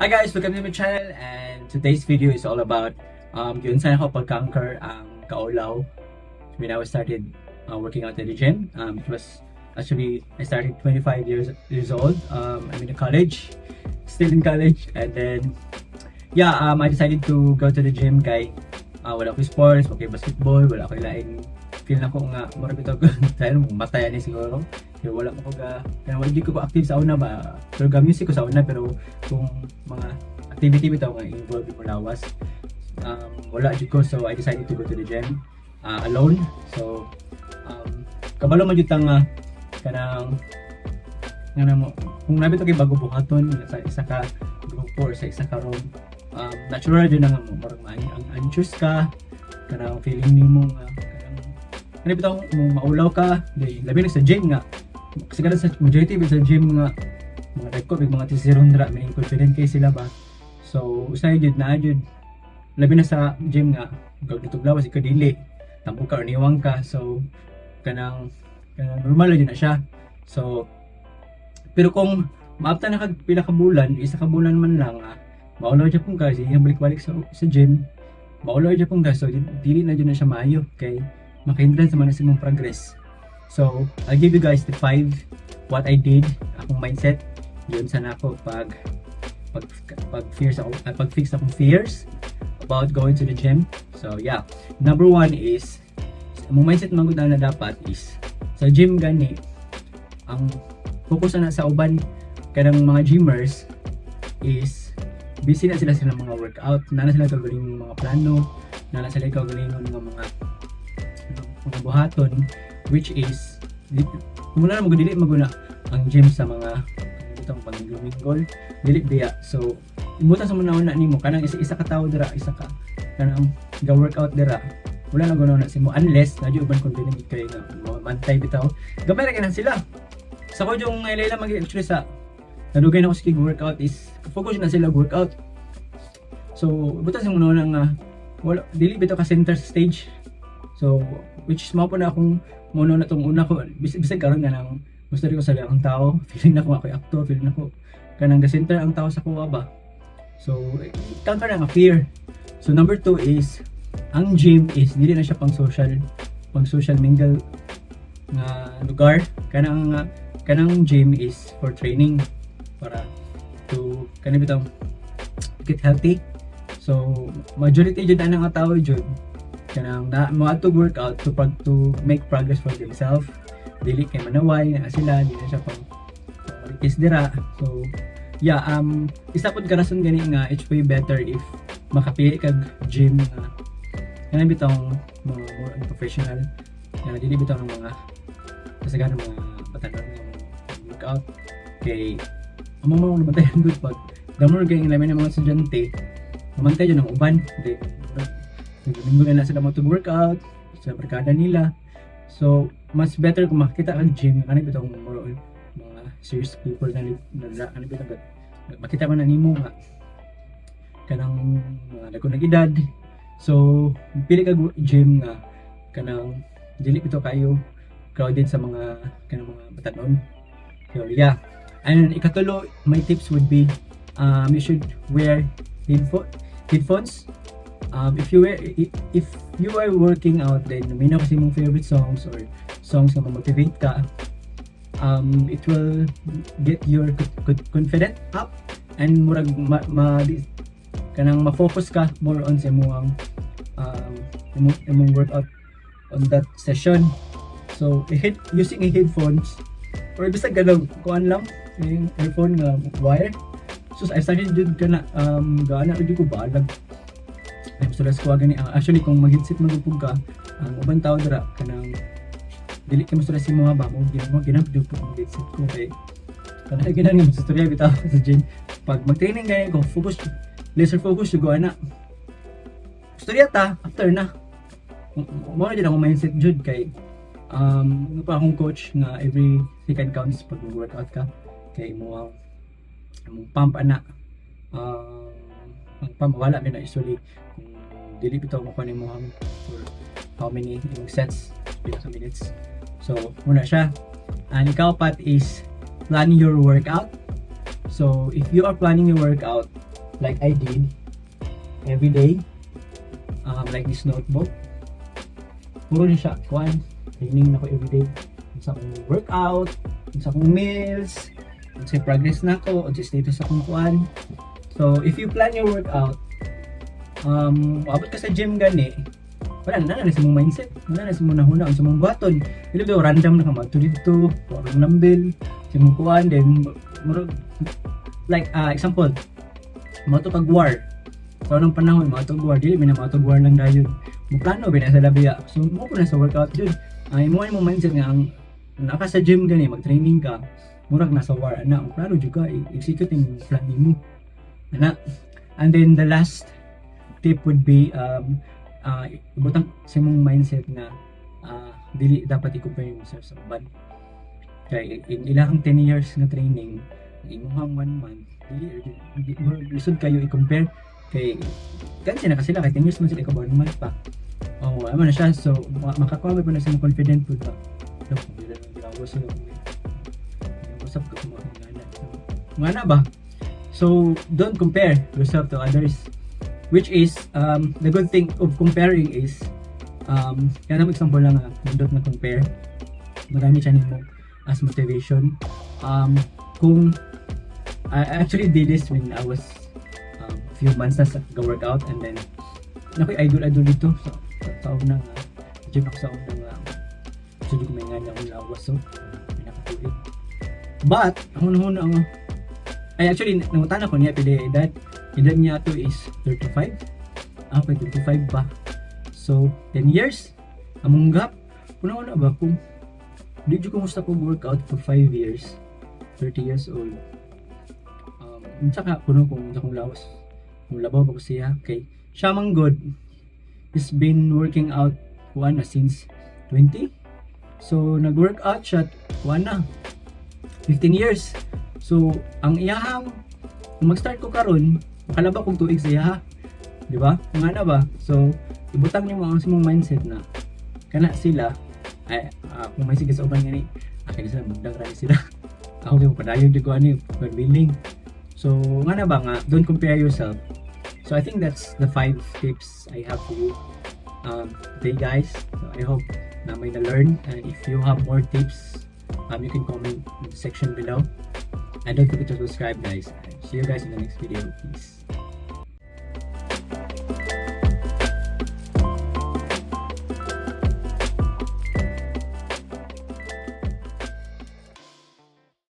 Hi guys, welcome to my channel, and today's video is all about giunsa nako pag-conquer ang kaulaw when I was started working out at the gym. It was actually, I started 25 years old. I'm in the college, still in college, and then yeah, I decided to go to the gym kay wala ko sports, okay, basketball, wala ko laing feel nako nga mura bitaw tayo mo matay ani siguro. Kaya wala mo ko ga kaya wala jud ko active sa una ba. Pero ga music ko sa una, pero kung mga activity bitaw nga involve mo lawas, wala jud ko. So I decided to go to the gym alone. So kabalo man jud ta nga kanang nga mo kung naa bitaw kay bago buhaton sa isa ka grupo or sa isa ka room, natural jud na nga mo murag ang anxious ka, kanang feeling nimo nga kanang ano bitaw mo maulaw ka di, labi na sa gym nga kasi kada sa majority sa gym nga mga dagko big mga testosterone dra, may confident kay sila ba. So usahay jud na jud, labi na sa gym nga gagdutog lawas, ikaw dili tampo ka or niwang ka. So kanang kanang normal jud na siya. So pero kung maabta na kag pila ka bulan, isa ka bulan man lang, maulaw jud pong ka, sige balik-balik sa gym, maulaw jud pong ka. So dili na jud na siya maayo kay makahindran sa man sa imong progress. So I'll give you guys the five what I did, akong mindset yun sa nako pag fears ako, pag fix akong fears about going to the gym. So yeah, number one is among mindset man gud na dapat is sa gym gani ang focus na sa uban kanang mga gymers is busy na sila sa mga workout na na sila kagaling mga plano na na sila kagaling mga buhaton, which is kung wala na mo dili maguna ang gym sa mga itong pang-mingle, dili biya. So imutan sa muna na nimo kanang isa isa ka tawo dira, isa ka kanang ga workout dira, wala na guna na si mo unless na uban confident gid kayo nga mantay bitaw, gamay ra kay sila sa ko yung ila mag actually sa nadugay na ko sa workout is focus na sila workout. So butan sa muna nga wala dili bitaw ka center stage. So which is mao po na akong muna na tong una ko bisag karon nga nang gusto ko sa ang tao, feeling na ko ako actor, feeling na ko kanang ga center ang tao sa kuha ba. So conquer na nga fear. So number two is ang gym is dili na siya pang social mingle nga lugar. Kanang gym is for training para to kanang bitaw get healthy. So majority jud ana nga tao jud kanang na moadto workout to pag to make progress for themselves, dili kay manaway na sila, dili na siya pang marites dira. So yeah, isa pud ka rason gani nga it's way better if makapili kag gym nga kanang bitong mga more on professional nga dili bitaw ng mga kasagaran mga batanon nga mga workout, kay amo mo nabantayan gud pag the more kay lamin ng mga estudyante mamantay jud ang uban, then Domingo na sila mo workout sa barkada nila. So mas better kung makita kag gym nga kanang bitong more on mga serious people na kanang bitong makita man na nimo nga kanang mga dako nag edad. So pili kag gym nga kanang dili bitaw kayo crowded sa mga kanang mga batanon. So yeah, and ikatulo, my tips would be you should wear headphones. If you are working out, then minaw kasi mong favorite songs or songs na ma-motivate ka, it will get your confident up and murag kanang ma-focus ka more on sa imong imong workout on that session. So using a headphones or bisag ganang kuan lang, yung earphone nga wire. So I started jud kana gaana jud ko balag ay gusto ko gani. Actually, kung mag-headset man gud ka, ang uban tao dira kanang dili kay mastorya si mga ba mo ginamo ginam jud ko ang headset ko kay kanang ginan nga mastorya bitaw sa gym. Pag mag-training gani ko, focus, laser focus jud ko ana, storya ta after na. Mo na jud akong mindset jud kay ano pa akong coach nga every second counts pag mag-workout ka kay mo ang imong pump ana, ang pump wala man na usually kung dili bitaw mo kuha mo ang for how many imong sets, pila ka minutes. So muna siya. And ikaapat is plan your workout. So So if you are planning your workout like I did every day, like this notebook, puro ni siya kuan, training na ko every day sa akong workout, sa akong meals, sa progress na ko, sa status akong kuan. So if you plan your workout, abot ka sa gym gani, wala na na sa mong mindset, wala na sa mong nahuna sa mong buhaton. Dili daw random na ka madto didto, kuha ng dumbbell sa mong kuan, then murag like example, mo kag war sa unang panahon, mo kag war, dili man na mo war lang dayon, mo plano ba na sa labiya. So mo po na sa workout jud ay mo mo mindset nga ang naka sa gym gani, mag-training ka murag nasa war ana, mo plano jud ka, i-execute yung plan nimo ana. And then the last tip would be ibutang sa imong mindset na dili dapat i-compare yourself sa uban, kay in ilahang 10 years nga training, imuhang 1 month, dili lisod kayo i-compare, kay gansi na ka sila, kay 10 years man sila, ikaw 1 month pa. Oh, amo na siya. So makakuha ba na sa confident pud ba. Look, dili lang gilawas sila, usap ka kung mga. So nga na ba, so don't compare yourself to others, which is the good thing of comparing is kaya na example lang, nindot na compare, marami siya nimo as motivation. Kung I actually did this when I was few months na sa workout, and then nakoy idol idol dito sa una nga gym ako, sa una nga so di ko may nga akong lawas, so pinakatuig. But ang una ang ay actually nangutan ako niya pila edad edad niya to is 35, ako 25 ba. So 10 years among gap. Una una ba, kung di jud ko musta ko workout for 5 years, 30 years old, unsa ka kuno kung sa akong lawas, kung labaw ba ko siya? Kay siya man good, he's been working out kuan na since 20. So nag-workout siya kuan na 15 years. So ang iyahang kung mag-start ko karon, makalaba kog tuig sa iyaha, di ba? Nga na ba. So ibutang nimo ang imong mindset na kana sila ay kung may sige sa uban ngani akin sila, magdang ra ni sila, ako kay padayon jud ko ani willing. So nga na ba nga don't compare yourself. So I think that's the five tips I have for you today, guys. So I hope na may na-learn, and if you have more tips, you can comment in the section below, and don't forget to subscribe, guys. See you guys in the next video. Peace.